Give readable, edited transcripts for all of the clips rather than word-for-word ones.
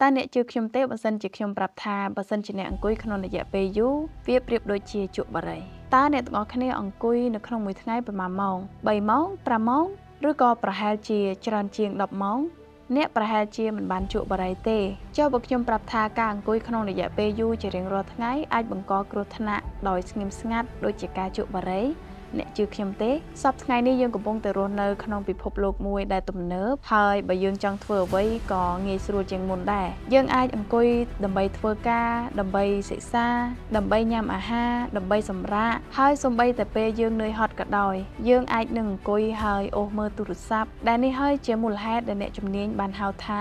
តើអ្នកជឿខ្ញុំទេបើសិនជាខ្ញុំប្រាប់ថាបើសិនជាអ្នកអង្គុយក្នុងរយៈពេលយូរវាប្រៀបដូចជាជក់បារីតើអ្នកទាំងអស់គ្នាអង្គុយនៅក្នុងមួយថ្ងៃប្រហែលម៉ោង3ម៉ោង5ម៉ោងឬក៏ប្រហែលជាច្រើនជាង10ម៉ោងអ្នកប្រហែលជាមិនបានជក់បារីទេចុះបើខ្ញុំប្រាប់ថាការអង្គុយក្នុងរយៈពេលយូរជារៀងរាល់ថ្ងៃអាចបង្កគ្រោះថ្នាក់ដោយស្ងៀមស្ងាត់ដូចជាការជក់បារីអ្នកជឿខ្ញុំទេសប្តាហ៍ថ្ងៃនេះយើងកំពុងតែរស់នៅក្នុងពិភពលោកមួយដែលទំនើបហើយបើយើងចង់ធ្វើអ្វីក៏ងាយស្រួលជាងមុនដែរយើងអាចអង្គុយដើម្បីធ្វើការដើម្បីសិក្សាដើម្បីញ៉ាំអាហារដើម្បីសម្រាកហើយសូម្បីតែពេលយើងនឿយហត់ក៏ដោយយើងអាចនឹងអង្គុយហើយអូសមើលទូរស័ព្ទដែលនេះហើយជាមូលហេតុដែលអ្នកជំនាញបានហៅថា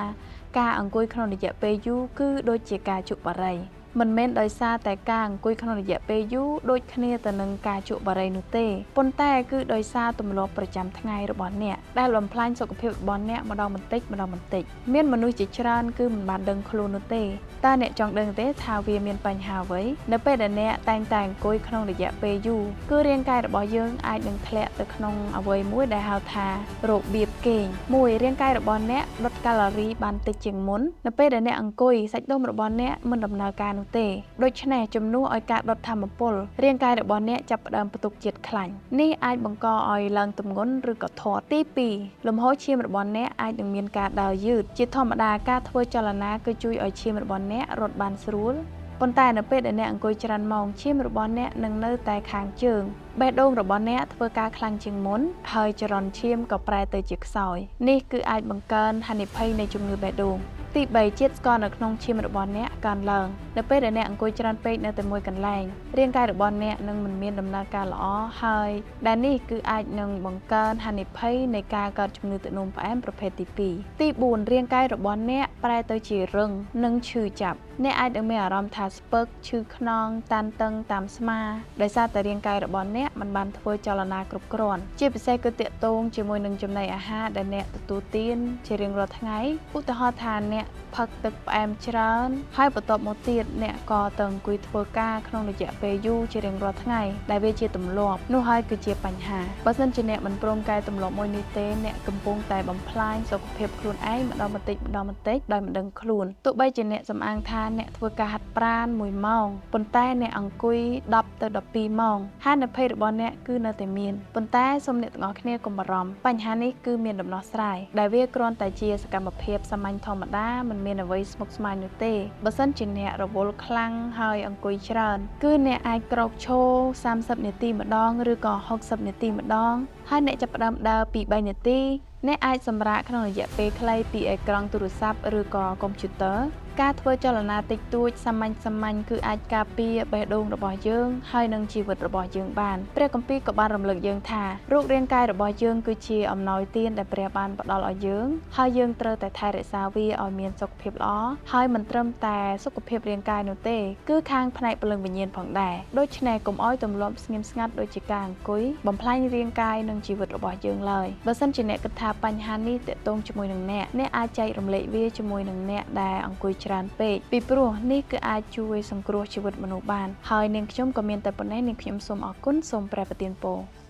ការអង្គុយក្នុងរយៈពេលយូរគឺដូចជាការជក់បារីមិនមែនដោយសារតែការអង្គុយក្នុងរយៈពេលយូរដូចគ្នាទៅនឹងការជក់បារីនោះទេប៉ុន្តែគឺដោយសារទម្លាប់ប្រចាំថ្ងៃរបស់អ្នកដែលបំផ្លាញសុខភាពរបស់អ្នកម្ដងបន្តិចម្ដងបន្តិចមានមនុស្សជាច្រើនគឺមិនបានដឹងខ្លួននោះទេតើអ្នកចង់ដឹងទេថាវាមានបញ្ហាអ្វីនៅពេលដែលអ្នកតែងតែអង្គុយក្នុងរយៈពេលយូរគឺរាងកាយរបស់យើងអាចនឹងធ្លាក់ទៅក្នុងអ្វីមួយដែលហៅថារបៀបគេងមួយរាងកាយរបស់អ្នកដុតកាឡូរីបានតិចជាងមុននៅពេលដែលអ្នកអង្គុយសាច់ដុំរបស់អ្នកមិនដំណើរការនោះទេដូច្នេះជំនួសឲ្យការដុតថាមពលរាងកាយរបស់អ្នកចាប់ផ្ដើមផ្ទុកជាតិខ្លាញ់នេះអាចបង្កឲ្យឡើងទម្ងន់ឬក៏ធាត់ទី2លំហូរឈាមរបស់អ្នកអាចនឹងមានការដើរយឺតជាធម្មតាការធ្វើចលនាគឺជួយឲ្យឈាមរបស់អ្នករត់បានស្រួលប៉ុន្តែនៅពេលដែលអ្នកអង្គុយច្រើនម៉ោងឈាមរបស់អ្នកនឹងនៅតែខាងជើងបេះដូងរបស់អ្នកធ្វើការខ្លាំងជាងមុនហើយចរន្តឈាមក៏ប្រែទៅជាខ្សោយនេះគឺអាចបង្កើនហានិភ័យនៃជំងឺបេះដូងទី3ជាតិស្ករនៅក្នុងឈាមរបស់អ្នកកើនឡើងនៅពេលដែលអ្នកអង្គុយច្រើនពេកនៅតែមួយកន្លែងរាងកាយរបស់អ្នកនឹងមិនមានដំណើរការល្អហើយដែលនេះគឺអាចនឹងបង្កើនហានិភ័យនៃការកើតជំងឺទឹកនោមផ្អែមប្រភេទទី2ទី4រាងកាយរបស់អ្នកប្រែទៅជារឹងនិងឈឺចាប់អ្នកអាចនឹងមានអារម្មណ៍ថាស្ពឹកឈឺខ្នងតានតឹងតាមស្មាដោយសារតែរាងកាយរបស់អ្នកមិនបានធ្វើចលនាគ្រប់គ្រាន់ជាពិសេសគឺទាក់ទងជាមួយនឹងចំណីអាហារដែលអ្នកទទួលទានជារៀងរាល់ថ្ងៃឧទាហរណ៍ថាអ្នកផឹកទឹកផ្អែមច្រើនហើយបន្ទាប់មកទៀតអ្នកក៏ទៅអង្គុយធ្វើការក្នុងរយៈពេលយូរជារៀងរាល់ថ្ងៃដែលវាជាទម្លាប់នោះហើយគឺជាបញ្ហាបើសិនជាអ្នកមិនព្រមកែទម្លាប់មួយនេះទេអ្នកកំពុងតែបំផ្លាញសុខភាពខ្លួនឯងម្ដងបន្តិចម្ដងបន្តិចដោយមិនដឹងខ្លួនទោះបីជាអ្នកសំអាងថាអ្នកធ្វើការហាត់ប្រាណ1ម៉ោងប៉ុន្តែអ្នកអង្គុយ10ទៅ12ម៉ោងហានិភ័យរបស់អ្នកគឺនៅតែមានប៉ុន្តែសូមអ្នកទាំងអស់គ្នាកុំបារម្ភបញ្ហានេះគឺមានដំណោះស្រាយដែលវាគ្រាន់តែជាសកម្មភាពសាមញ្ញធម្មតាមិនមានអ្វីស្មុគស្មាញនោះទេបើសិនជាអ្នករវល់ខ្លាំងហើយអង្គុយច្រើនគឺអ្នកអាចក្រោកឈរ30នាទីម្ដងឬក៏60នាទីម្ដងហើយអ្នកចាប់ផ្ដើមដើរពី3នាទីអ្នកអាចសម្រាកក្នុងរយៈពេលខ្លីពីអេក្រង់ទូរស័ព្ទឬក៏កុំព្យូទ័រការធ្វើចលនាតិចតួចសាមញ្ញសាមញ្ញគឺអាចការពារបេះដូងរបស់យើងហើយនិងជីវិតរបស់យើងបានព្រះគម្ពីរក៏បានរំលឹកយើងថារូបរាងកាយរបស់យើងគឺជាអំណោយទានដែលព្រះបានផ្ដល់ឲ្យយើងហើយយើងត្រូវតែថែរក្សាវាឲ្យមានសុខភាពល្អហើយមិនត្រឹមតែសុខភាពរាងកាយនោះទេគឺខាងផ្នែកព្រលឹងវិញ្ញាណផងដែរដូច្នេះកុំឲ្យទម្លាប់ស្ងៀមស្ងាត់ដូចជាការអង្គុយបំផ្លាញរាងកាយនិងជីវិតរបស់យើងឡើយបើសិនជាអ្នកគិតថាបញ្ហានេះទាក់ទងជាមួយនឹងអ្នកអ្នកអាចចែករំលែកវាជាមួយនឹងអ្នកដែលអង្គុយច្រើនពេកពីព្រោះនេះគឺអាចជួយសង្គ្រោះជីវិតមនុស្សបានហើយនាងខ្ញុំក៏មានតែប៉ុណ្ណេះនាងខ្ញុំសូមអរគុណសូមព្រះប្រទានពរ។